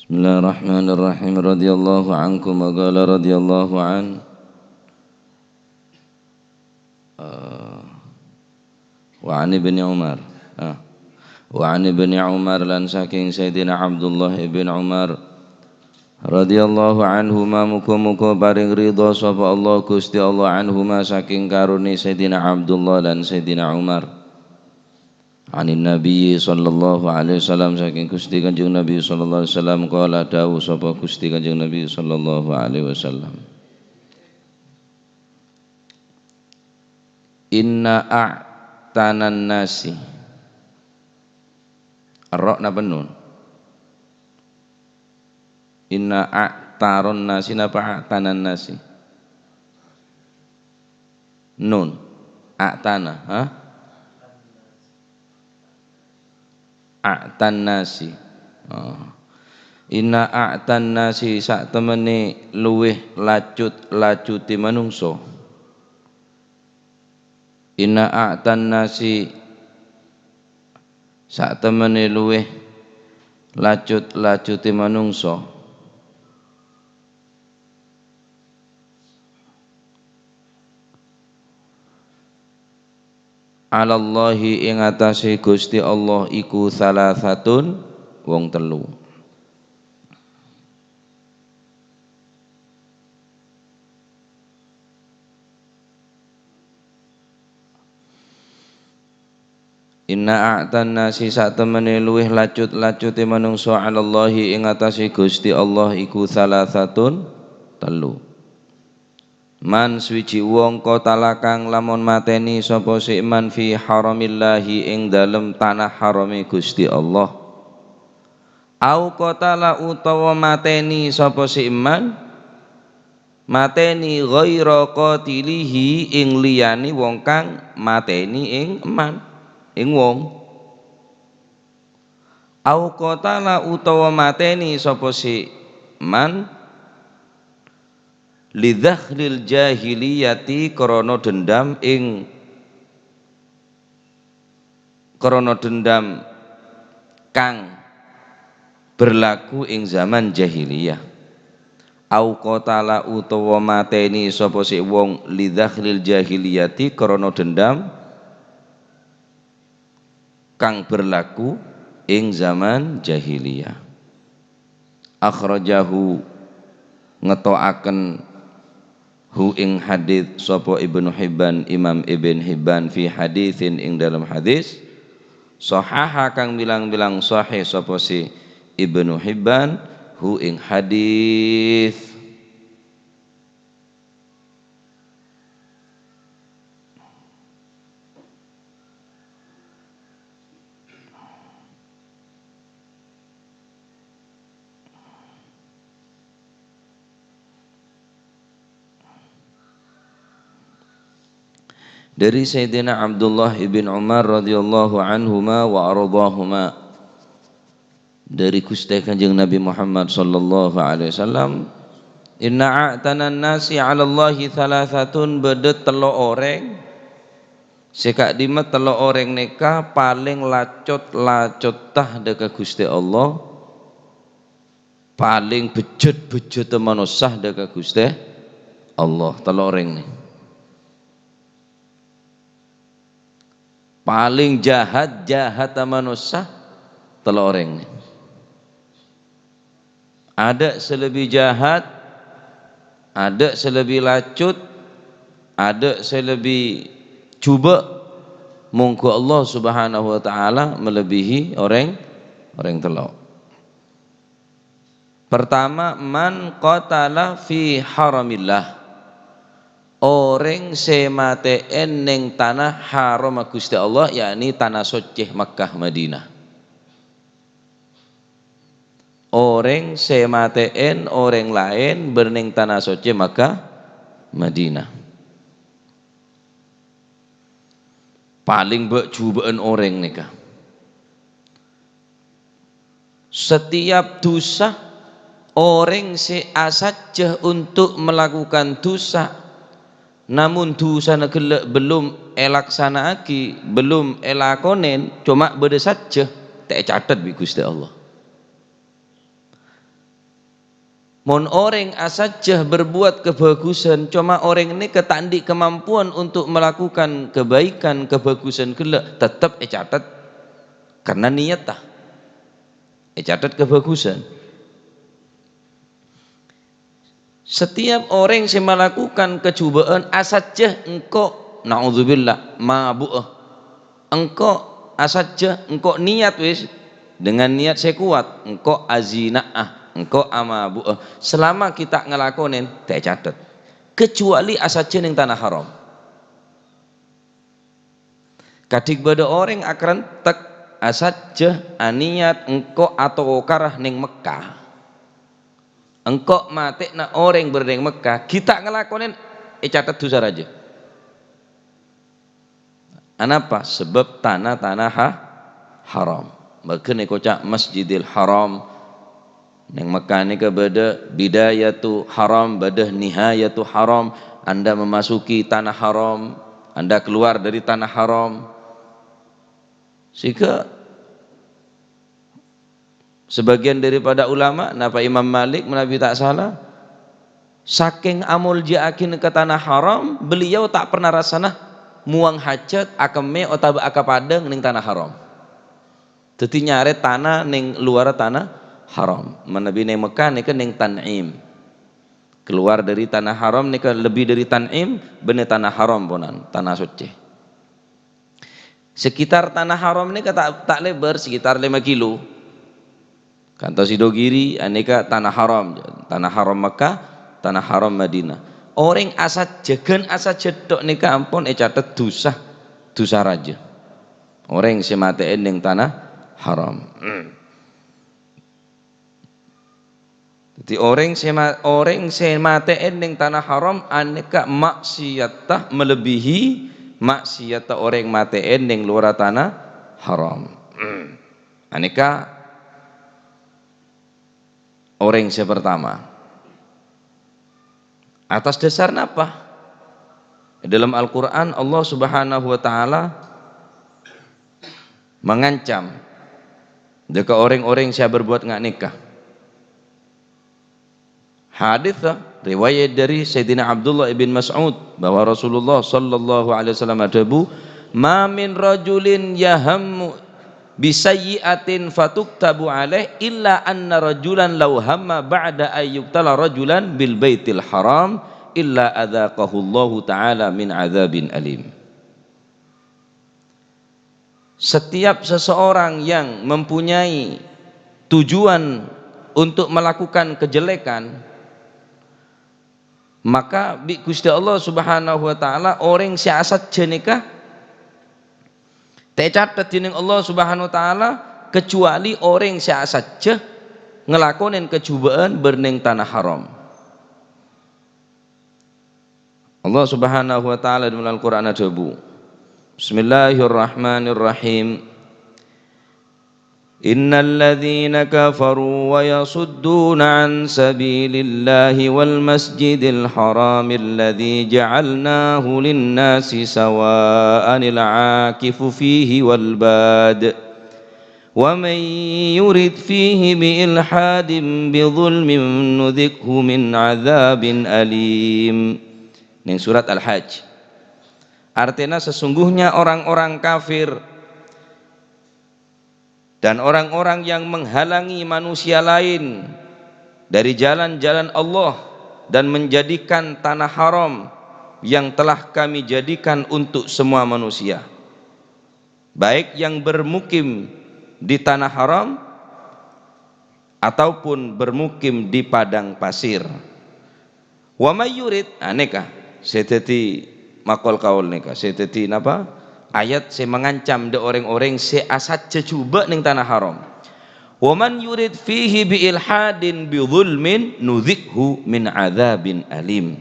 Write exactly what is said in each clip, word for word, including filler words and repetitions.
Bismillahirrahmanirrahim. Radhiyallahu ankum wa qala radhiyallahu an. Eh, wa an Ibni Umar. Ah. Wa an Ibni Umar, lan saking Sayyidina Abdullah ibn Umar radhiyallahu anhuma, muga-muga paring ridha sapa Allah, Gusti Allah, anhuma, saking karone Sayyidina Abdullah lan Sayyidina Umar. Anin Nabi sallallahu alaihi wasallam, saking Gusti Kanjeng Nabi sallallahu alaihi wasallam, qala, dawuh sapa Gusti Kanjeng Nabi sallallahu alaihi wasallam, "Inna a'tanan nasi." Ro napa nun? "Inna a'taron nasi" napa "a'tanan nasi"? Nun. A'tana, ha? A'tan nasi. Oh. "Inna a'tan nasi", satemene luwih lacut-lacuti manungso. "Inna a'tan nasi", satemene luwih lacut-lacuti manungso. "Alallahi", ing atase Gusti Allah, iku "tsalasatun", wong telu. "Inna a'tan nasi", satemene luwih lacut-lacuti manungso, "alallahi", ing atase Gusti Allah, iku "tsalasatun", telu. "Man", suwiji wong, "qatala", kang lamun mateni sapa si man, "fi haramillahi", ing dalem tanah harame Gusti Allah. "Au qatala", utawa mateni sapa si man, mateni "ghaira qatilihi", ing liyane wong kang mateni ing man, ing wong. "Au qatala", utawa mateni sapa si man, "li dzakhril jahiliyati", krana dendam ing, krana dendam kang berlaku ing zaman jahiliyah. "Au qatala", utawa mateni sapa si wong, "li dzakhril jahiliyati", krana dendam kang berlaku ing zaman jahiliyah. Akhrajahu, ngeto'aken hu ing hadits sapa Ibnu Hibban, Imam Ibn Hibban, fi haditsin, ing dalam hadis, shahaha, kang bilang-bilang sahih sapa si Ibnu Hibban, hu ing hadis. Dari Sayyidina Abdullah ibn Umar radhiyallahu anhuma wa ardhahuma. Dari Guste Kanjeng Nabi Muhammad sallallahu alaihi wasallam, "Inna a'tanan nasi 'alallahi tsalasatun", bâdâ tello' orèng sè ka'dimma tello' orèng nèka palèng lacot-lacotta dâ' ka Guste Allah, palèng bejjhât-bejjhâtta manossa dâ' ka Guste Allah, tello' orèng nè. Palèng jahat-jahatta manossa, tello' orèng nè. Adâ' sè lebbi jahat, adâ' sè lebbi lacut, adâ' sè lebbi jhubâ', mongghu Allah Subhanahu wa Ta'ala malebbihi orèng, orèng tello'. Pertama, man qatala fi haramillah. Orèng sè matè'è neng tana haramma Guste Allah, yakni tana soccè Makkah Madinah. Orèng sè matè'è orèng laèn bâr neng tana soccè Makkah Madinah. Palèng bâ'-jhubâ'ân orèng nèka. Setiap dusa, orèng sè asajjhâ untuk melakukan dusa, namong dusana ghellâ' bellum èlaksana'aghi, bellum èlakonè, coma bâdâ sajjhâ, ta' ècatet bi' Guste Allah. Mon orèng asajjhâ berbuat kabhâghusân, coma orèng nèka ta' andi' kamampuan untuk melakukan kebaikan, kabhâghusân ghellâ', tettep ècatet karena niyatta. Ècatet kabhâghusân. Setiap orèng sè malakukan kajhubâ'ân asajjhâ engko', naudzubillah, mabu'â. Engko' asajjhâ, engko' niyat wis, dengan niyat sè kowat, engko' azina'a, engko' amabu'â. Selama ghi' ta' ngalakonè, ta' ècatet. Kecuali asajjhâ neng tana haram. Kadhi bâdâ orèng akarentek asajjhâ aniyat engko' atokara neng Mekkah. Engko' matè'na orèng bârâ' neng Mekkah, ghi' ta' ngalakonè ècatet dhusa rajâ. Anapa? Sabâb tana-tana ha-, haram. Mangkana èkoca' Masjidil Haram. Neng Mekkah nèka bâdâ bidayatu haram, bâdâ nihayatu haram. Anda memasuki tanah haram, Anda keluar dari tanah haram. Sehingga sebagian daripada ulama, napa Imam Malik manabi ta' sala, sakèng amoljâ'âghinna ka tana haram, beliau ta' pernah rassana mowang hajat, akemmè otabâ akapadâng neng tana haram. Dhâddhi nyarè tana neng luwarra tana haram. Manabi neng Mekkah nèka neng Tan'im. Keluar dari tanah haram nèka lebbi dâri Tan'im, bânnè tana haram ponan, tana soccè. Sekitar tana haram nèka ta', ta' lèbâr, sekitar lèma kilo. Kantos Sidogiri, anèka tana haram, tana haram Mekkah, tana haram Madinah. Orèng asajjhâ, ghân asajjhâ tho' nèka ampon ècatet dhusa, dhusa rajâ. Orèng sè matè'è neng tana haram. Dhâddhi, orèng sè ma-, orèng sè matè'è neng tana haram anèka maksiatta melebihi maksiatta orèng matè'è neng luwarra tana haram. Anèka orèng sè pertama. Atas dasar napa? Dalam Al-Qur'an, Allah Subhanahu wa Ta'ala mangancam dâ' ka orèng-orèng sè aberbuat nga' nèka. Hadits, eh, riwayat dâri Sayyidina Abdullah ibn Mas'ud bahwa Rasulullah sallallahu alaihi wasallam adhâbu, "Ma min rajulin yahammu bi sayyi'atin fatuktabu alaih illa anna rajulan law hamma ba'da an yuqtala rajulan bil baitil haram illa adzaqahullahu ta'ala min adzabin alim." Setiap seseorang yang mempunyai tujuan untuk melakukan kejelekan, maka bi' Ghustè Allah Subhanahu wa Ta'ala orèng sè asajjhâ nèka ta' ècatet dhinèng Allah Subhanahu wa Ta'ala, kecuali orèng sè asajjhâ ngalakonè kajhubâ'ân bârâ' neng tana haram. Allah Subhanahu wa Ta'ala dâlem Al-Qur'an adhâbu, "Bismillahirrahmanirrahim. Innal ladzina kafaru wa yasudduna an sabilillahi wal masjidil haramil ladzi ja'alnahu lin-nasi sawa'anil 'akifu fihi wal bad." "Wa man yurid fihi bi ilhadin bi zulmin nudhiqhu min adzabin alim." Neng surat Al-Hajj. Artèna, sesungguhnya orang-orang kafir dan orang-orang yang menghalangi manusia lain dari jalan-jalan Allah dan menjadikan tanah haram yang telah Kami jadikan untuk semua manusia, baik yang bermukim di tanah haram ataupun bermukim di padang pasir. "Wa may yurid," ah, nèka sè dhâddhi makol kaul nèka, sè dhâddhi napa? Ayat sè mangancam dâ' orèng-orèng sè asajjhâ jhubâ' neng tana haram. "Wa man yurid fihi bi ilhadin bi zulmin nudhiqhu min adzabin alim."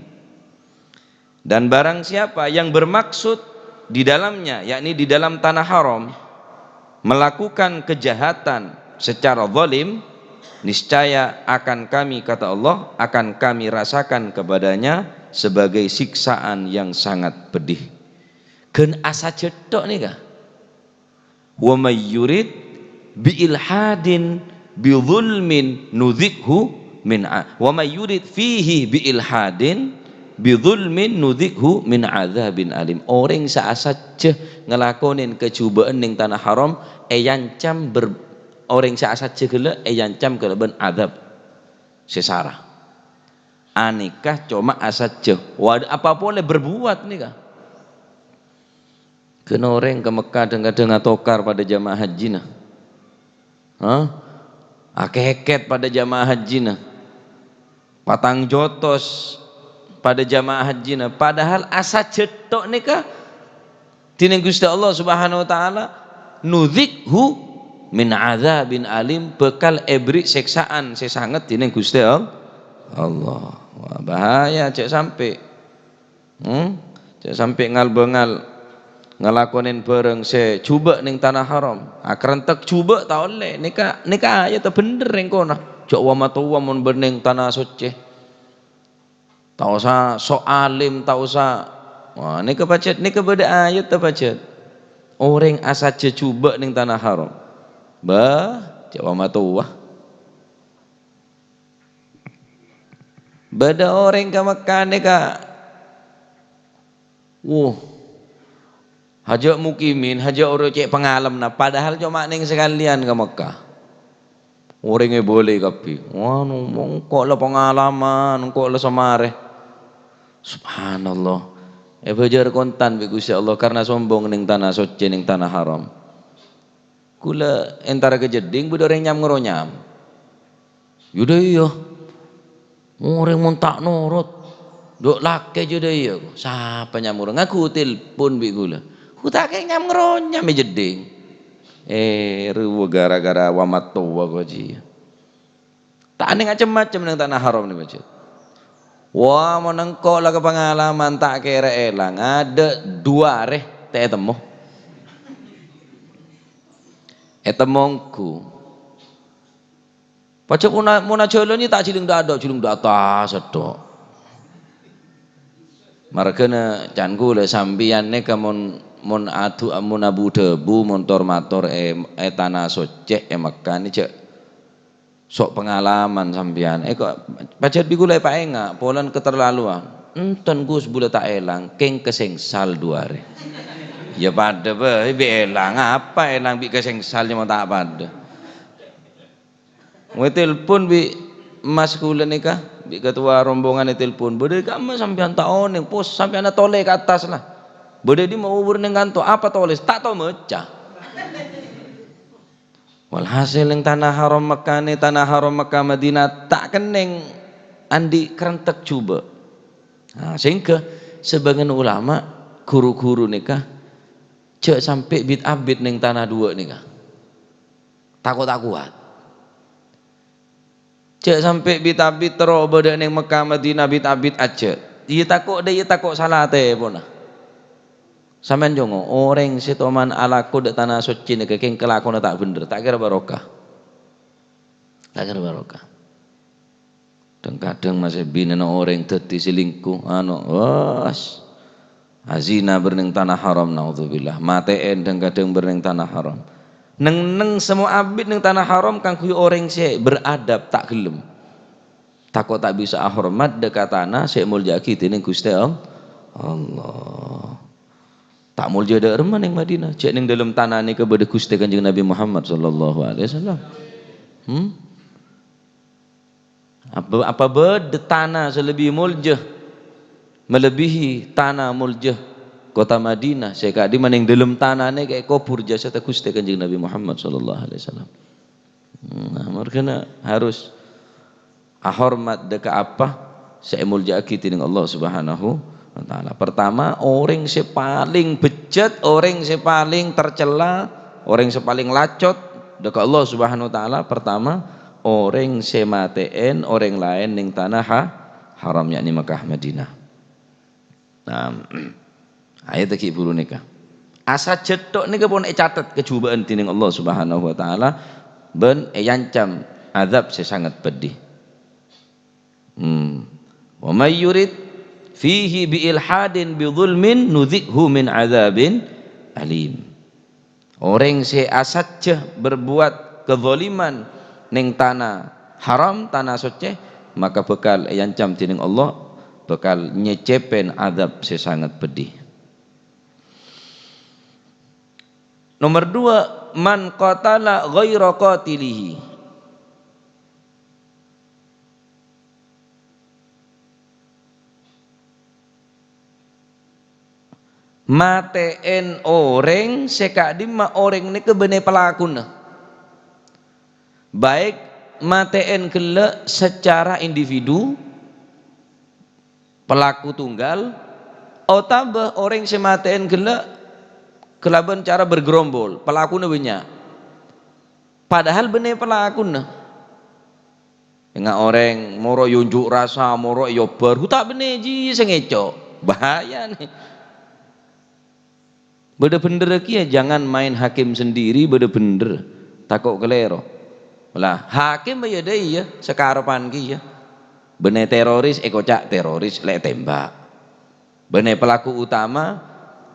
Dan barang siapa yang bermaksud di dalamnya, yakni di dalam tanah haram, melakukan kejahatan secara zalim, niscaya akan Kami, kata Allah, akan Kami rasakan kepadanya sebagai siksaan yang sangat pedih. Ghân asajjhâ tho' nèka. "Wa may yurid bi ilhadin bi zulmin nudhiqhu min a-, wa may yurid fihi bi ilhadin bi dzulmin nudzikhu min adzabin alim. Orèng sè asajjhâ ngalakonè kajhubâ'ân neng tana haram, èancam ber-, orèng sè asajjhâ ghellâ' èancam kalabân adzab sè sara. Anèka coma asajjhâ. Wad-, apa polè berbuat nèka. Ghân orèng ka Mekkah dhâng-kadhâng atokar padâ jamaah hajjina. Hah? Akèkèt padâ jamaah hajjina. Patang jotos padâ jamaah hajjina. Padahal asajjhâ tok nèka dhinèng Ghustè Allah Subhanahu wa Ta'ala, "Nudzikhu min adzabin alim," bhâkal èberri' sèksaan sè sanget dhinèng Ghustè All-, Allah. Wah, bahaya, jhâ' sampè'. Hmm? Jhâ' sampè' ngal-bângal ngalakonè bhârâng sè jhubâ' neng tana haram. Akarentek jhubâ' ta' ollè. Nèka, nèka ayatta bhender rèng kona. Jhâ' wa-matowa mon bâdâ neng tana soccè. Ta' osa sok alim, ta' osa. Wah, nèka pajhât, nèka bâdâ ayatta pajhât. Orèng asajjhâ jhubâ' neng tana haram. Bâh, jhâ' wa-matowa. Bâdâ orèng ka Mekkah nèka. Wuh. Hajâ' mukimin, hajâ' orèng cè' pangalemma, padahal coma neng sakalèyan ka Mekkah. Orèng èbâli kabbhi. Wanu, engko' la pangalaman, engko' la samarè. Subhanallah. Èbâjâr kontan bi' Ghustè Allah karna sombong neng tana soccè, neng tana haram. Ghulâ entara ka jeddhing, bâdâ orèng nyam-ngaronyam. Yâ dâ' iyâ. Orèng mon ta' norot, dâ' lakè jâ dâ' iyâ. Sapa nyam-ngaronyam? Ngaku telpon bi' ghulâ. Hu ta' kèng nyam-ngaronyam è jeddhing. Eh, rowa gara-gara wa-matowa ko jiyâ. Ta' neng macem-macem neng tana haram nè, pajhât. Wah, mon engko' la ka pangalaman ta' kèra èlang, adâ' duwâ arè ta' ètemmo. Ètemmo ongghu. Pajhât mon a-, mon ajhâlân ta' jhilling dâ'-adâ', jhilling dâ' attas tok. Marghâna can ghulâ sampèyan nèka mon, mon adu-, mon abu-dhâbu, mon tor-mator è, è tana soccè, è Mekkah nè jhâ' sok pangalaman sampèyan. Èko, pajhât bi' ghulâ èpaènga', polana keterlaluan. Enten, Gus, bulâ ta' èlang, kèng kasengsal duwâ arè. Yâ padâ bhâi bi' èlang, apa èlang bi' kasengsal coma ta' padâ. Wè telpon bi' mas ghulâ nèka, bi' ketua rombongan ètelpon. Bâdâ è kamma sampèyan ta' onèng, pos sampèyan atolè ka attas la. Bâdâ è dimma? Obâ neng kanto, apa tolès? Ta' tao maca. Walhasil, neng tana haram Mekkah nè, tana haram Mekkah Madinah ta' kennèng andi' karentek jhubâ'. Nah, sehingga sabâgiân ulama, ru-ghuru nèka jhâ' sampè' bit-abit neng tana duwâ' nèka. Tako' ta' kowat. Jhâ' sampè' bit-abit terro bâdâ neng Mekkah Madinah bit-abit ajhât. Iyâ tako' dâ' iyâ tako' sala atèpona. Sampèyan jhungko', orèng sè toman alako dâ' tana soccè nèka kèng kalakona ta' bhendher, ta' kèra barokah. Ta' kèra barokah. Dhâng-kadhâng masè binèna orèng dhâddhi selingkuh, ano, was. Azina bâr neng tana haram, naudzubillah. Matè'èn dhâng-kadhâng bâr neng tana haram. Neng-enneng semmo abit neng tana haram kaangghuy orèng sè beradab, ta' ghellem. Tako' ta' bisa ahormat dâ' ka tana sè èmolja'aghi dhinèng Ghustè All-, Allah. Ta' molja dâ' remma neng Madinah. Jhâ' neng dâlem tana nèka bâdâ Ghustè Kanjeng Nabi Muhammad sallallahu alaihi wasallam. Hmm? Apa, apa bâdâ tana sè lebbi molja, melebihi tana molja kota Madinah, sè ka'dimma neng dâlem tana nèka èkobhur jasadda Ghustè Kanjeng Nabi Muhammad sallallahu alaihi wasallam. Nah, marghâna harus ahormat dâ' ka apa sè èmolja'aghi dhinèng Allah Subhanahu wa Ta'ala. Pertama, orèng sè palèng bejjhât, orèng sè palèng tercela, orèng sè palèng lacot dâ' ka Allah Subhanahu wa Ta'ala, pertama, orèng sè matè'èn orèng laèn neng tana ha-, haram, yakni Mekah Madinah. Nah, ayat ghi' bhuru nèka. Asajjhâ tok nèka pon ècatet kajhubâ'ân dhinèng Allah Subhanahu wa Ta'ala bân èancam adzab sè sanget pedhi. Hmm. "Wa may yurid fihi bi ilhadin bi dzulmin nudzikhu min adzabin alim." Orèng sè asajjhâ berbuat kezaliman neng tana haram, tana soccè, maka bhâkal èancam dhinèng Allah, bhâkal nyècèpèn adzab sè sanget pedhi. Nomer dua, man qatala ghaira qatilihi. Matè'èn orèng sè ka'dimma orèng nèka bânnè pelakona. Baik matè'èn ghellâ' secara individu, pelaku tunggal, otabâ orèng sè matè'èn ghellâ' kalabân cara bergerombol, pelakona bânnya'. Padahal bânnè pelakona. Enga' orèng moro' èyonjhu' rassa, moro' èyobâr, hu ta' bânnè jiyâ sè ngèco'. Bahayana. Bâdâ bhendherrâ kèya, jangan main hakim sendiri, bâdâ bhendher. Tako' kalèro. Lah, hakim ya dâ' iyâ, sakarebbhân kèya. Bânnè teroris, èkoca' teroris, lè' ètèmbhâk. Bânnè pelaku utama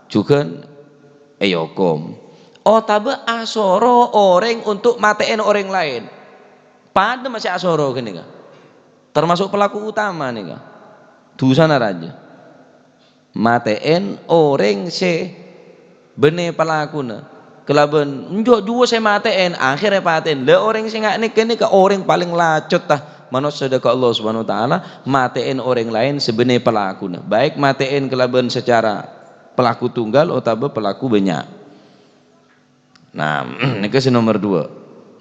jhughân èokom. Otabâ asoro orèng untuk matè'èn orèng laèn. Padâ ma' sè asoro ghânèka. Termasuk pelaku utama nèka. Dhusana rajâ. Matè'èn orèng sè bânnè pelakona. Kalabân enjâ' juwâ sè matè'èn, akhèrra èpatè'èn. Lha orèng sè nga' nèka nèka orèng palèng lacot, ta, manossa dâ' ka Allah Subhanahu wa Ta'ala, matè'èn orèng laèn sè bânnè pelakona. Baik matè'èn kalabân secara pelaku tunggal otabâ pelaku bânnya'. Nah, nèka sè nomer dua.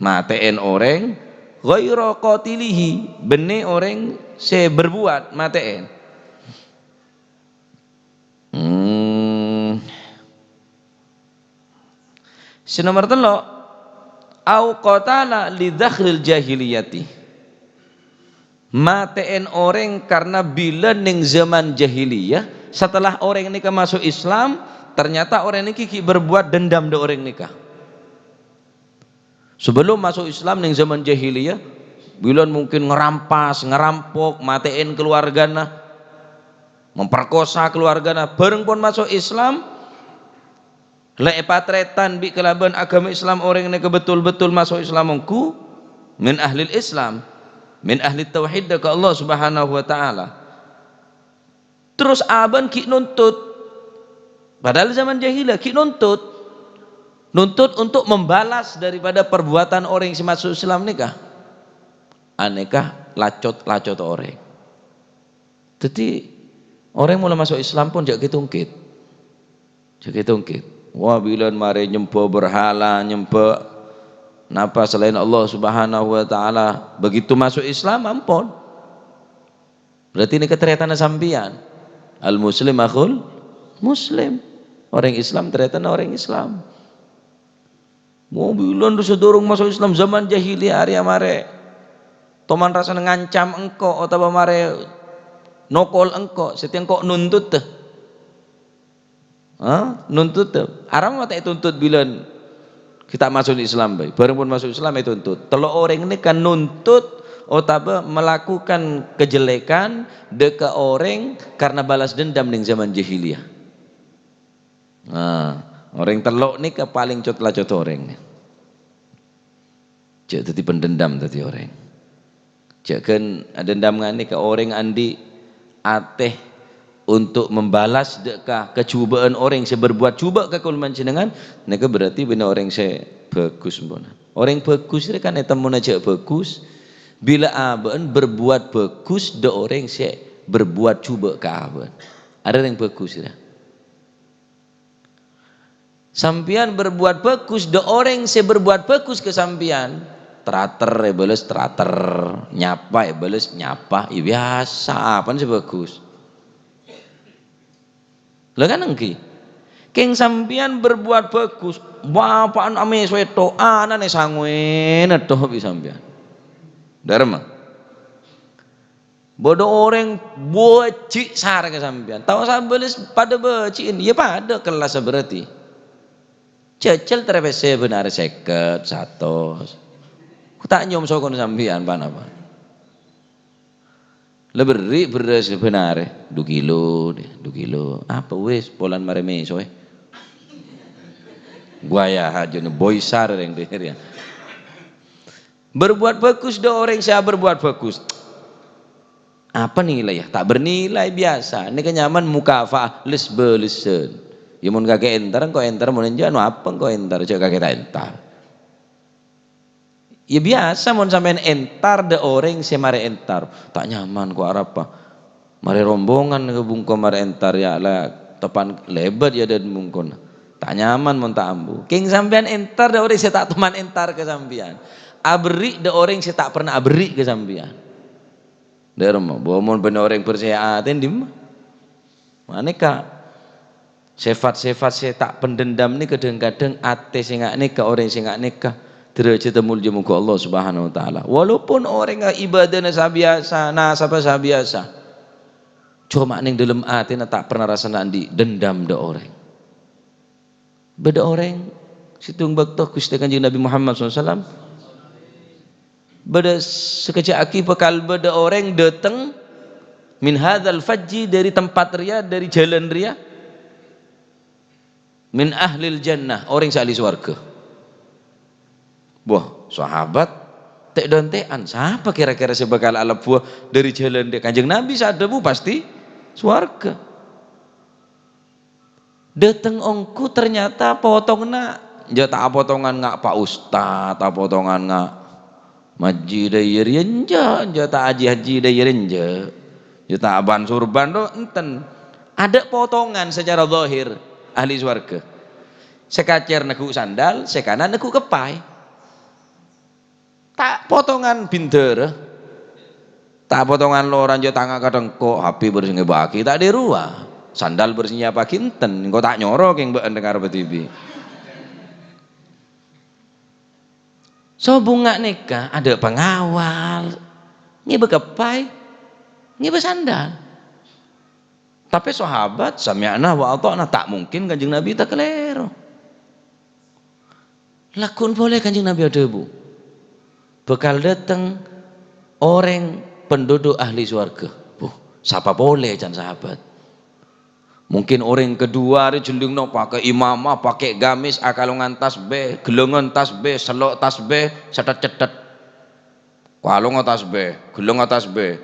Matè'èn orèng ghaira qatilihi, bânnè orèng sè berbuat matè'èn. Hmm. Sè nomer tello', au qatala li dzakhril jahiliyati. Matè'èn orèng karna bilân neng zaman jahiliyah, setelah orèng nèka maso' Islam, ternyata orèng nèka ghi' berbuat dendam dâ' orèng nèka. Sebelum maso' Islam neng zaman jahiliyah, bilân mungkin ngerampas, ngerampok, matè'èn keluargana, memperkosa keluargana. Bâreng pon maso' Islam, la èpatarètan bi' kalabân aghâma Islam orèng nèka betul-betul maso' Islam ongghu, min ahlil Islam, min ahlit tauhid dâ' ka Allah Subhanahu wa Ta'ala. Terros abâ'na ghi' nuntut. Padahal zaman jahiliyah ghi' nuntut. Nuntut untuk membalas daripada perbuatan orèng sè maso' Islam nèka. Anèka lacot-lacot orèng. Dhâddhi, orèng molaè maso' Islam pon jhâ' ghi-tongghit. Jhâ' ghi-tongghit. Wah, bilân marè nyembhâ berhala, nyembhâ napa selain Allah Subhanahu wa Ta'ala. Begitu maso' Islam, ampon. Berarti nèka tarètanna sampèyan. Al-muslim akhul muslim. Orèng Islam tarètanna orèng Islam. Mo bilân sadurung maso' Islam zaman jahiliyah arèya marè toman rassana ngancam engko' otabâ marè nokol engko', sè engko' nuntut, ha? Nuntut, arapa ma' ta' ètuntut bilân ghi' ta' maso' Islam bhâi. Bâreng pon maso' Islam ètuntut. Tello' orèng nèka nuntut otabâ melakukan kejelekan dâ' ka orèng karna balas dendam neng zaman jahiliyah. Nah, orèng tello' nèka palèng cot-lacot orèng. Jhâ' dhâddhi pendendam dhâddhi orèng. Jhâ' ghân adendam nganèka orèng andi' atè untuk membalas dâ' ka kajhubâ'ân orèng sè berbuat jhubâ' ka kaulâ panjhennengngan, nèka berarti bânnè orèng sè bhâghus, ampon. Orèng bhâghus rè kan ètemmona jhâ' bhâghus, bilâ abâ'na berbuat bhâghus dâ' orèng sè berbuat jhubâ' ka abâ'na. Arèya orèng bhâghus rè. Sampèyan berbuat bhâghus dâ' orèng sè berbuat bhâghus ka sampèyan, tratèr èbâles tratèr, nyapa èbâles nyapa, ya biyasa, apana sè bhâghus? Lha kan ènggi. Kèng sampèyan berbuat bhâghus, bapa'na amèsoè tho, ana'na èsangoè tho bi' sampèyan. Dâremma. Bâdâ orèng bâji' sareng ka sampèyan. Tao sabâlâs padâ bâji'na, ya padâ kellassa berarti. Jhâjhâl tarè pèssè bân arè sèket, satos. Ko ta' nyom sokona sampèyan pa-napa. La berri' bherrâs bân arè, du kilo, du kilo. Apa wis, polana marè mèsoè. Buaya hajâna boy sar rèng dhâri ya. Berbuat bhâghus dâ' orèng sè aberbuat bhâghus. Apa nilai ya? Ta' bernilai biasa. Nèka nyamana mukafaah, les-bâlessân. Ya mon kakè entar, engko' entar, mon enjâ', anu apa engko' entar, jhâ' kakè ta' entar. Ya biasa mon sampèyan entar dâ' orèng sè marè entar. Ta' nyaman ko' arapa. Marè rombongan ka bungko marè entar ya la teppan lèbât ya dâ' bungkona. Ta' nyaman mon ta' ambu. Kèng sampèyan entar dâ' orèng sè ta' toman entar ka sampèyan. Aberri' dâ' orèng sè ta' pernah aberri' ka sampèyan. Dâ' remma, bâ mon bânnè orèng bersè atè dimma? Manèka, sèfat-sèfat sè ta' pendendam nèka kadhâng-kadhâng atè sè nga' nèka, orèng sè nga' nèka, dârâjhâddhâ molja mongghu Allah Subhanahu wa Ta'ala. Walaupun orèng ibadahna sabiyasa, nasabhâ sabiyasa, coma neng dâlem atèna ta' pernah rassana andi' dendam dâ' orèng. Bâdâ orèng, sèttong bâkto Ghustè Kanjeng Nabi Muhammad sallallahu alaihi wasallam, bâdâ sakejjhâ' aghi bhâkal bâdâ orèng dâteng min hadzal fajji, dâri tempat rèya, dâri jhâlân rèya, min ahlil jannah, orèng sè ahli sowarghâ. Wah, sahabat tè'-dântè'an, sapa kèra-kèra sè bhâkal alebbhuwâ dâri jhâlân rèya? Kanjeng Nabi sè adhâbu, "Pastè sowarghâ." Dâteng ongghu ternyata potonganna, jhâ' ta' apotongan nga' Pa' Ustad, apotongan nga' majhi dâ' iyâ rèya, enjâ', jhâ' ta' ajhi-hajhi dâ' iyâ rèya, enjâ'. Jhâ' ta' aban-surban, ro, enten. Adâ' potongan secara zahir ahli sowarghâ. Sè kacèr neggu' sandal, sè kanan neggu' keppay. Ta' potongan bindhârâ. Ta' potongan lorana jhâ' tanga' ka tengko', H P bârâs ngèbâ'aghi, ta' dâruwa. Sandal bârâs nyèyapaghi enten, engko' ta' nyoro kèng bâ'ân dâ' ngarep dhibi'. Sobung nga' nèka adâ' pangawal, ngèbâ keppay, ngèbâ sandal. Tapè sahabat, "Sami'na wa ata'na," ta' mungkin Kanjeng Nabi ta' kalèro. Lagghu'en polè Kanjeng Nabi adhâbu, "Bhâkal dâteng orèng penduduk ahli sowarghâ." Buh, sapa polè can sahabat? Mungkin orèng kedua rè jhellingna pakè imamah, pakè gamis, akalongan tasbih, ghellângan tasbih, sello' tasbih, cetthèt-cetthèt. Kalonga tasbih, ghellânga tasbih,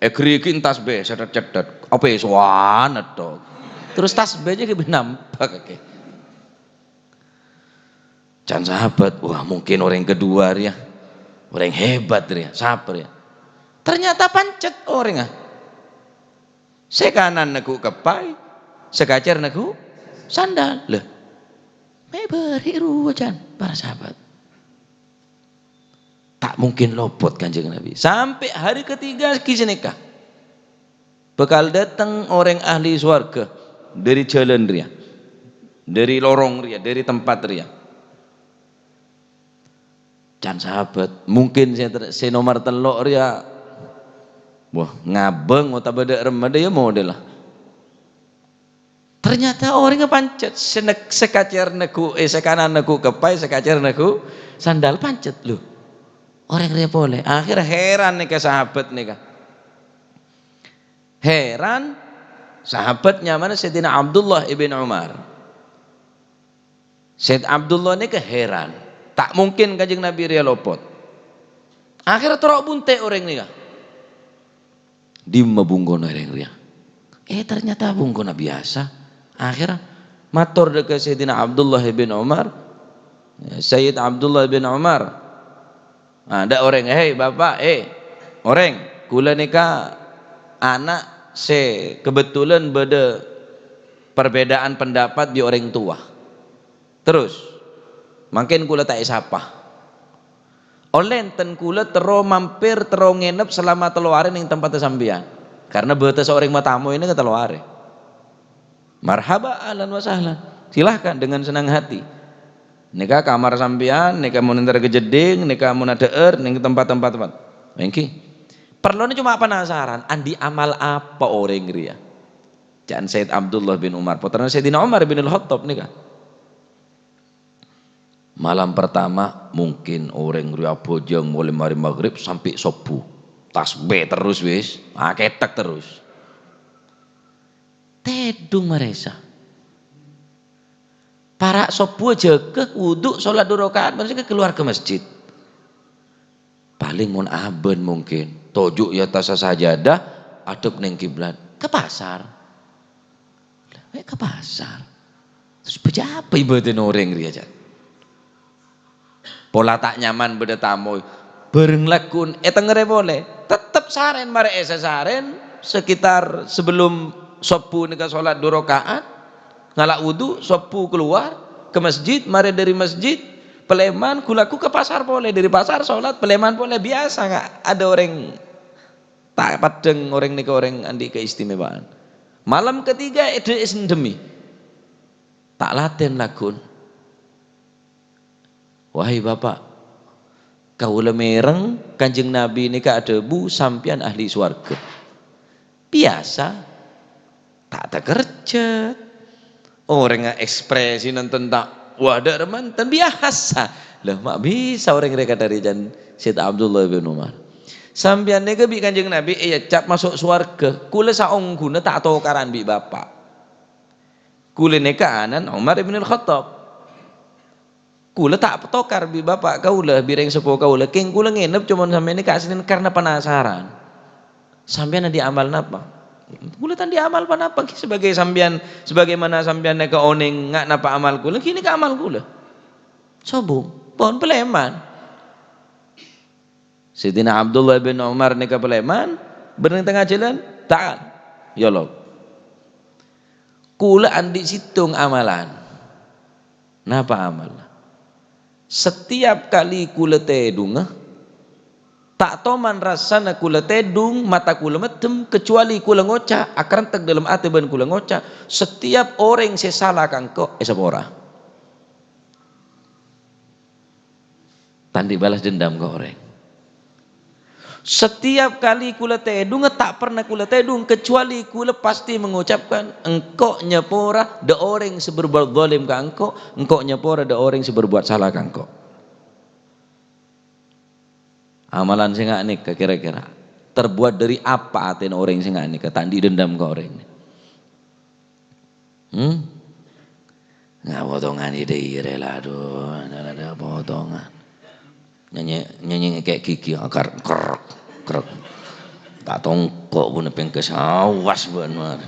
èghârigi'i tasbih, cetthèt-cetthèt. Apa sowan, tok. Terros tasbihnya ghi' nampak, kakè. Can sahabat, wah, mungkin orèng kedua rèya. Orèng hebat rèya, sapa rèya? Ternyata pancet orèngnga. Sè kanan neggu' keppay, sè kacèr neggu' sandal. Lha, mè' bâri' rowa, can, para sahabat. Ta' mungkin lopot Kanjeng Nabi. Sampè' hari ketiga ghi' sanèka. Bhâkal dâteng orèng ahli sowarghâ dâri jhâlân rèya, dâri lorong rèya, dâri tempat rèya. Can sahabat, mungkin sè ter-, sè nomer tello' rèya, wah, ngabâng otabâ dâ' remma dâ' iyâ modella. Ternyata orèngnga pancet, sè neg-, sè kacèr neggu', eh, sè kanan neggu' keppay, sè kacèr neggu' sandal pancet, lho. Orèng rèya polè. Akhirnya heran nèka sahabat nèka. Heran, sahabat nyamana Sayyidina Abdullah ibn Umar. Sayyid Abdullah nèka heran. Ta' mungkin Kanjeng Nabi rèya lopot. Akhirnya terro buntè' orèng nèka. Dimma bungkona orèng rèya? Eh, ternyata bungkona biyasa. Akhirnya mator dâ' ka Sayyidina Abdullah bin Umar, "Sayyid Abdullah bin Umar, ah, dâ' orèng, hei, Bapak, eh, orèng, kaulâ nèka ana' sè kebetulan bâdâ perbedaan pendapat bi' orèng towa. Terros, mangkèn kaulâ ta' èsapa. Ollè enten kaulâ terro mampir, terro ngènep salama tello arè neng tempatta sampèyan. Karena bâtessa orèng matamoèna ka tello arè." "Marhaba, ahlan wa sahlan. Silahkan, dengan senang hati. Nèka kamar sampèyan, nèka mon entar ka jeddhing, nèka mon adhâ'âr, neng tempat-tempat, tempat." Èngghi. Parlona coma penasaran, andi' amal apa orèng rèya? Ca'na Sayyid Abdullah bin Umar, pottrana Sayyidina Umar bin Al-Khattab nèka. Malam pertama mungkin orèng rèya abhâjâng molaè marè maghrib sampè' sobbhu. Tasbih terros wis, akèthèk terros. Tèdhung marèsa. Para' sobbhu ajâgâ, wudu, sholat du rakaat, maksudnya keluar ke masjid. Palèng mon abân mungkin. Toju' è attassa sajadah, adhep neng kiblat. Ka pasar. Lah, mè' ka pasar. Terros bâ' apa ibâdâna orèng rèya, jhâ'? Pola ta' nyaman bâdâ tamoy. Bhâreng lagghun ètengngèrè polè. Tettep sarèn, marè èsasarèn, sekitar sebelum sobbhu nèka sholat du raka'at. Ngala' wudu, sobbhu kalowar, ka masjid, marè dâri masjid, palèman, ghu-lagghu ka pasar polè, dâri pasar sholat, palèman polè, biyasa, nga-, ada orèng ta' peddhâng orèng nèka orèng andi' keistimewaan. Malam ketiga, èdhâ-, èsendhemmè. Ta' latèn lagghun. "Wahai Bapak, kaulâ mèreng Kanjeng Nabi nèka adhâbu sampèyan ahli sowarghâ." Biyasa, ta' takerjhât. Orèngnga ekspresi nenten ta', wah, dâ' remman ten biyasa. Lah, ma' bisa orèng rèya kadhâri can Sayyid Abdullah bin Umar. "Sampèyan nèka bi' Kanjeng Nabi èeccap maso' sowarghâ. Kaulâ saongghuna ta' tokaran bi' Bapak. Kaulâ nèka ana'na Umar ibn al-Khattab. Kaulâ ta' tokar bi' Bapak kaulâ, bi' rèng seppo kaulâ. Kèng kaulâ ngènep coma sampèyan nèka aslinya karena penasaran. Sampèyan andi' amal napa?" "Kaulâ ta' andi' amal pa-napa, ghi, sebagai sampèyan, sebagaimana sampèyan nèka onèng nga' napa amal kaulâ, ghi nèka amal kaulâ." Sobung, pon palèman. Sayyidina Abdullah bin Umar nèka palèman, bâreng tengnga jhâlân, "Ta'al, yolok. Kaulâ andi' sèttong amalan." "Napa amalla?" "Setiap kali kaulâ tèdungnga, ta' toman rassana kaulâ tèdung, mata kaulâ meddhem, kecuali kaulâ ngoca', akarentek dâlem atè bân kaulâ ngoca', 'Setiap orèng sè sala ka engko' èsapora.'" Ta' andi' balas dendam ka orèng. "Setiap kali kaulâ tèdungnga, ta' pernah kaulâ tèdung, kecuali kaulâ pasti mengucapkan, 'Engko' nyapora dâ' orèng sè berbuat zalim ka engko', engko' nyapora dâ' orèng sè berbuat sala ka engko'.'" Amalan sè nga' nèka kira-kira terbuat dari apa atèna orèng sè nga' nèka ta' andi' dendam ka orèng? Hmm? Nga' potongan ide-ire, la, aduh, ada, ada potongan. Nyanyi, nyanyi ngekek gigi, akar, krek, krek. Ta' tongko' pun pengkes awas bân mar.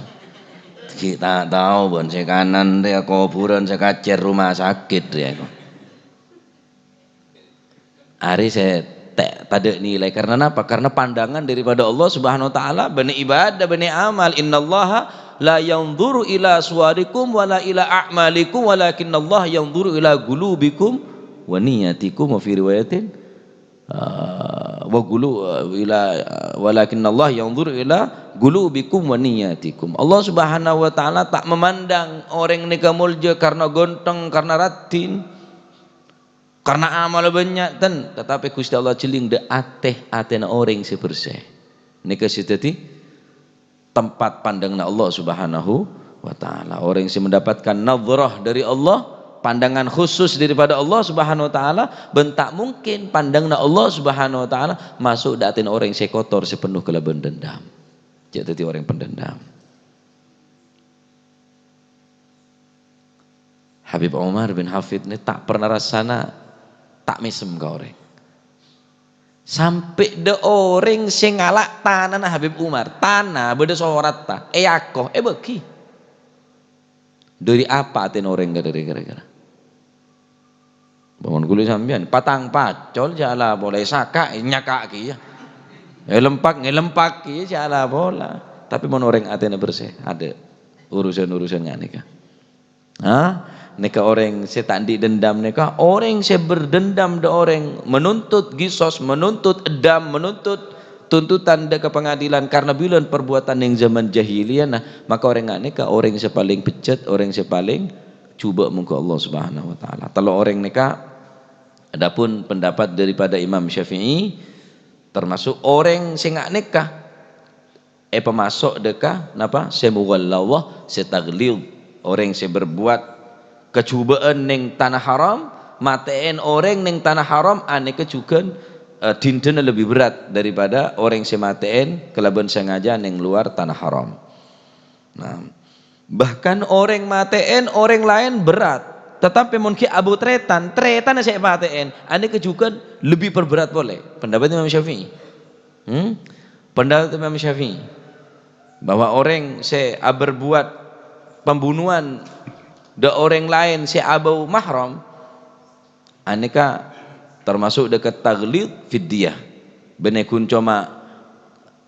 Ghi' ta' tao bân sè kanan rè koburan, sè kacèr rumah sakit rè. Arè sè te-, tadâ' nilai. Karena napa? Karena pandangan daripada Allah Subhanahu wa Ta'ala, bânnè ibadah, bânnè amal. "Innallaha la yanzuru ila suwarikum wa la ila a'malikum, walakinnallaha yanzuru ila qulubikum wa niyatikum," wa fi riwayatin, eh, wa qulu-, ila, "Walakinnallaha yanzuru ila qulubikum wa niyatikum." Allah Subhanahu wa Ta'ala ta' memandang orèng nèka molja karena ghânteng, karena raddhin. Karena amalla bânnya', ten, tetapi Gusti Allah jhelling dâ' atè-atèna orèng sè bersè. Nèka sè dhâddhi tempat pandangna Allah Subhanahu wa Ta'ala. Orèng sè mendapatkan nadhrah dari Allah, pandangan khusus daripada Allah Subhanahu wa Ta'ala, bân ta' mungkin pandangna Allah Subhanahu wa Ta'ala maso' dâ' atèna orèng sè kotor, sè penuh kalabân dendam. Jhâ' dhâddhi orèng pendendam. Habib Umar bin Hafid nè ta' pernah rassana ta' mèsem ka orèng. Sampè' dâ' orèng sè ngala' tanana Habib Umar, tana bâdâ soratta, èako, èbâgi. Dâri apa atèna orèng kadhâri kira-kira? Mon ghuli sampèyan, patang pacol jhâ' la pola, èsaka', ènyaka' kèya. Èlempak, èlempak kèya jhâ' la pola. Tapè mon orèng atèna bersè, adâ' urusan-urusan nga' nèka. Ha? Nèka orèng sè ta' andi' dendam nèka, orèng sè berdendam dâ' orèng, menuntut kisos, menuntut dam, menuntut tuntutan dâ' ka pengadilan karena bilân perbuatan neng zaman jahiliyah, nah, maka orèng nga' nèka orèng sè palèng bejjhât, orèng sè palèng jhubâ' mongghu Allah Subhanahu wa Ta'ala. Tello' orèng nèka, adapun pendapat daripada Imam Syafi'i, termasuk orèng sè nga' nèka èpamaso' dâ' ka, napa? Sè mughalladhah, sè taghlidh. Orèng sè berbuat kajhubâ'ân neng tana haram, matè'èn orèng neng tana haram, anèka jhughân, eh, dhinḍhâna lebbi berrâ' daripada orèng sè matè'èn kalabân sengaja neng lowar tana haram. Nah, bahkan orèng matè'èn orèng laèn berrâ', tetapi mon ghi' abu tarètan, tarètanna sè èpatè'èn, anèka jhughân lebbi perberrâ' polè. Pendapat Imam Syafi'i. Hmm? Pendapat Imam Syafi'i, bahwa orèng sè aberbuat pembunuhan dâ' orèng laèn sè abâu mahram, anèka termasuk dâ' ka taghlidz fid diyah. Bânnè ghun coma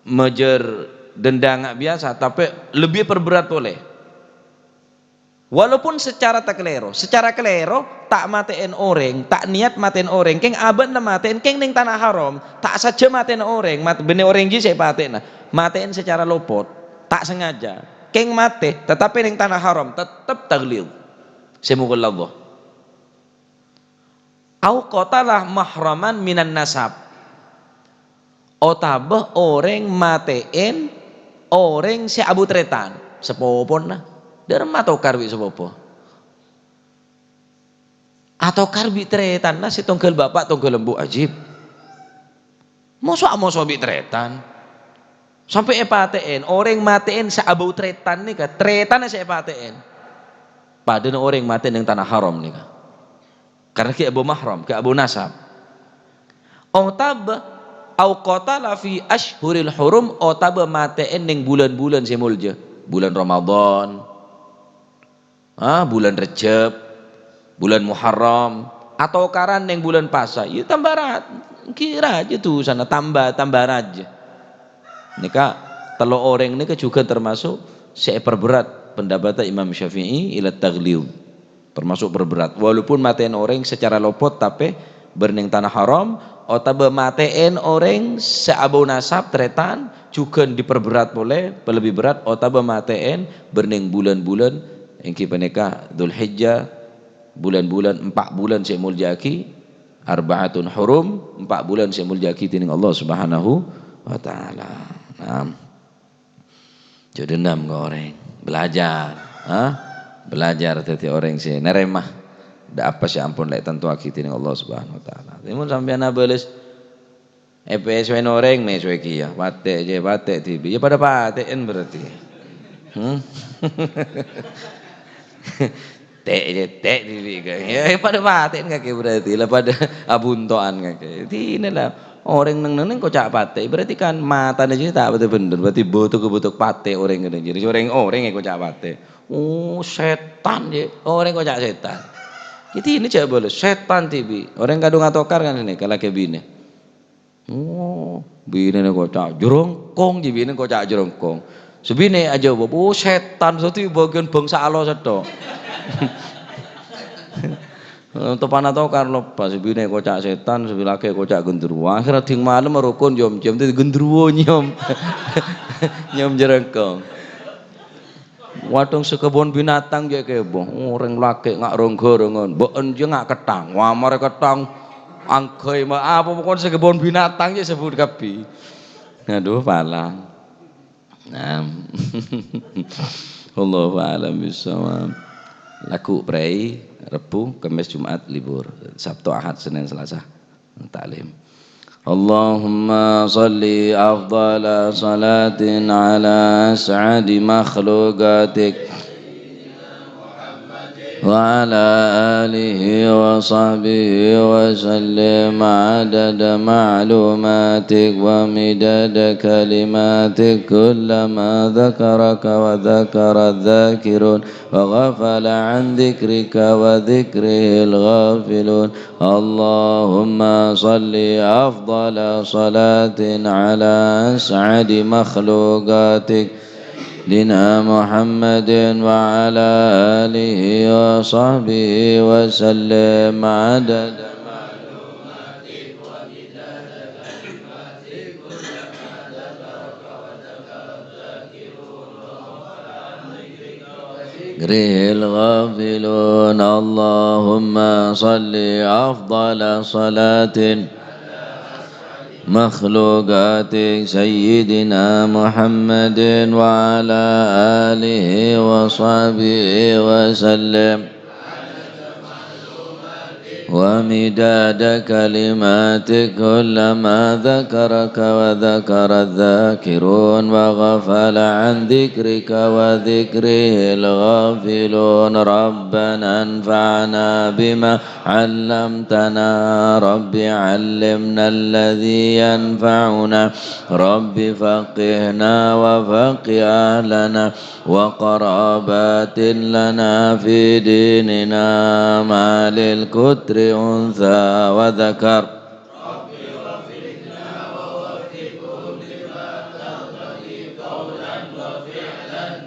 majâr dendang biyasa, tapè lebbi perberat polè. Walaupun secara takalèro, secara kalèro, ta' matè'èn orèng, ta' niyat matè'èn orèng, kèng abâ'na matè'èn, kèng neng tana haram, ta' sajjhâ matè'èn orèng, mat-, bânnè orèng jiyâ sè èpatè'ana, matè'èn secara lopot, ta' sengaja, kèng matè, tatapè neng tana haram, tettep taghlidz. Sè mokol Allah. Au qatala mahraman minan nasab. Otabâ orèng matè'èn orèng sè abâu tarètan, sapopona. Dâremma atokar bi' sapopo. Atokar bi' tarètanna sè tongghâl bapa' tongghâl embu', ajib. Moso-amoso bi' tarètan. Sampè' èpatè'èn, orèng matè'èn sè abâu tarètan nèka, tarètanna sè èpatè'èn. Padâna orèng matè neng tana haram nèka. Karena ghi' abâu mahram, ghi' abâu nasab. Otabâ, au qatala fi asyhuril hurum, otabâ matè'èn neng bulân-bulân sè molja. Bulân Ramadan, ah, bulân Rejjeb, bulân Muharram, atokaran neng bulân Pasa. Yâ tamba ra-, ghi' rajâ dusana, tamba, tamba rajâ. Nèka, tello' orèng nèka jhughân termasuk sè èperberat pendapatta Imam Syafi'i ila taghlidz. Termasuk perberat. Walaupun matè'èn orèng secara lopot, tapè bâr neng tana haram, otabâ matè'èn orèng sè abâu nasab tarètan, jhughân diperberat polè, lebbi berat, otabâ matè'èn bâr neng bulân-bulân, èngghi panèka Dzulhijjah, bulân-bulân, empa' bulân sè èmolja'aghi, arba'atun hurum, empa' bulân sè èmolja'aghi dhineng Allah Subhanahu wa Ta'ala. Naam. Jhâ' dendam ka orèng. Belajar, ha? Belajar dhâddhi orèng sè narèma dâ' apa sè ampon la ètantoaghi dhineng Allah Subhanahu wa Ta'ala. Dhâddhi mon sampèyan abâles, èpèsowèn orèng, mèsowè kèya. Patè' jhâ' patè' dhibi'. Yâ padâ patè'èn berarti. Hmm? Tè', tè' dhibi' ka. Yâ, padâ patè'èn kakè berarti. La padâ abunto'an kakè. Dinala orèng neng-neng koca' patè', berarti kan matana jiyâ ta' patè' bhendher. Berarti bâto-bâto patè' orèng neng jiyâ. Orèng, orèng koca' patè'. Oh, sètan jiyâ. Orèng koca' sètan. Jadi ini jhâ' bâles. Sètan dhibi'. Orèng kadhung atokar kan ini, kalakè binè. Oh, binèna koca' jrongkong, jiyâ binè koca' jrongkong. Sè binè ajâwâb, "Oh, sètan, satu bagian bangsa Allah sètto." Tepana tokar loppa, sè binè koca' sètan, sè lakè koca' genderuwo. Akhirnya dhing malem rokon nyom-nyom, dhâddhi genderuwo nyom. Nyom jrongkong. Wadhung sè kebon binatang jhâ' kèbâ. Orèng lakè nga' rong-ghorongan, bâ'ân jhâ' nga' ketthang. Wah, marè ketthang, angghâi ma-, apa pokokna sè kebon binatang jhâ' sebut kabbhi. Aduh, palang. Nah. Wallahu a'lam bishawab. Lagghu' prèi, Rebbhu, Kemmès, Jum'at libur. Sabtu, Ahad, Sennèn, Salasa. Ta'lim. اللهم صل أفضل صلاة على أسعد مخلوقاتك وعلى آله وصحبه وسلم عدد معلوماتك ومداد كلماتك، كلما ذكرك وذكر الذاكرون وغفل عن ذكرك وذكره الغافلون. اللهم صل أفضل صلاة على أسعد مخلوقاتك سيدنا محمد وعلى آله وصحبه وسلم عدد ذكره الغافلون. اللهم صل أفضل صلاة مخلوقاتك سيدنا محمد وعلى آله وصحبه وسلم. ومداد كلماتك، كلما ذكرك وذكر الذاكرون وغفل عن ذكرك وذكره الغافلون. ربنا انفعنا بما علمتنا. رب علمنا الذي ينفعنا. رب فقهنا وفقه أهلنا وقرابات لنا في ديننا. ما للكتر أنثى وذكر.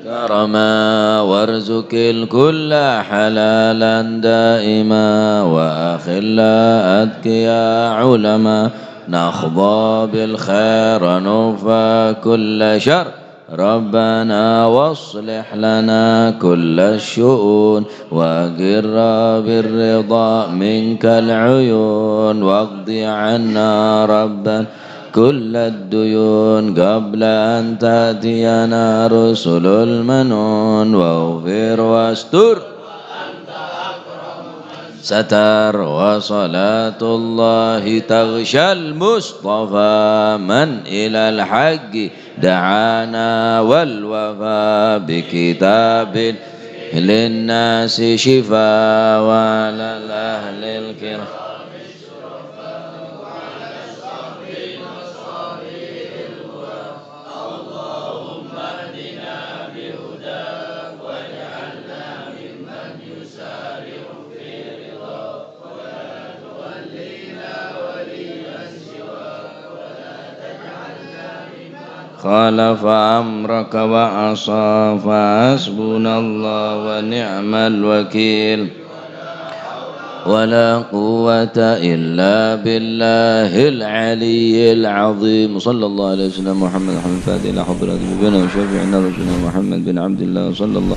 كرما وارزق الكل حلالا دائما، وأخلاء أتقياء علما، نحظى بالخير نكفى كل شر. ربنا واصلح لنا كل الشؤون، وأقر بالرضا منك العيون، واقض عنا ربنا كل الديون قبل أن تأتينا رسل المنون، واغفر واستر ستر. وصلاة الله تغشى المصطفى من إلى الحق دعانا، والوفى بكتاب للناس شفاء، وعلى الأهل الكرام خالف أمرك وعصى، فحسبنا الله ونعم الوكيل. ولا قوة إلا بالله العلي العظيم. صلى الله على سيدنا محمد، الحمد الفاتح إلى حضرة نبينا وشفيعنا رسولنا محمد بن عبد الله، صلى الله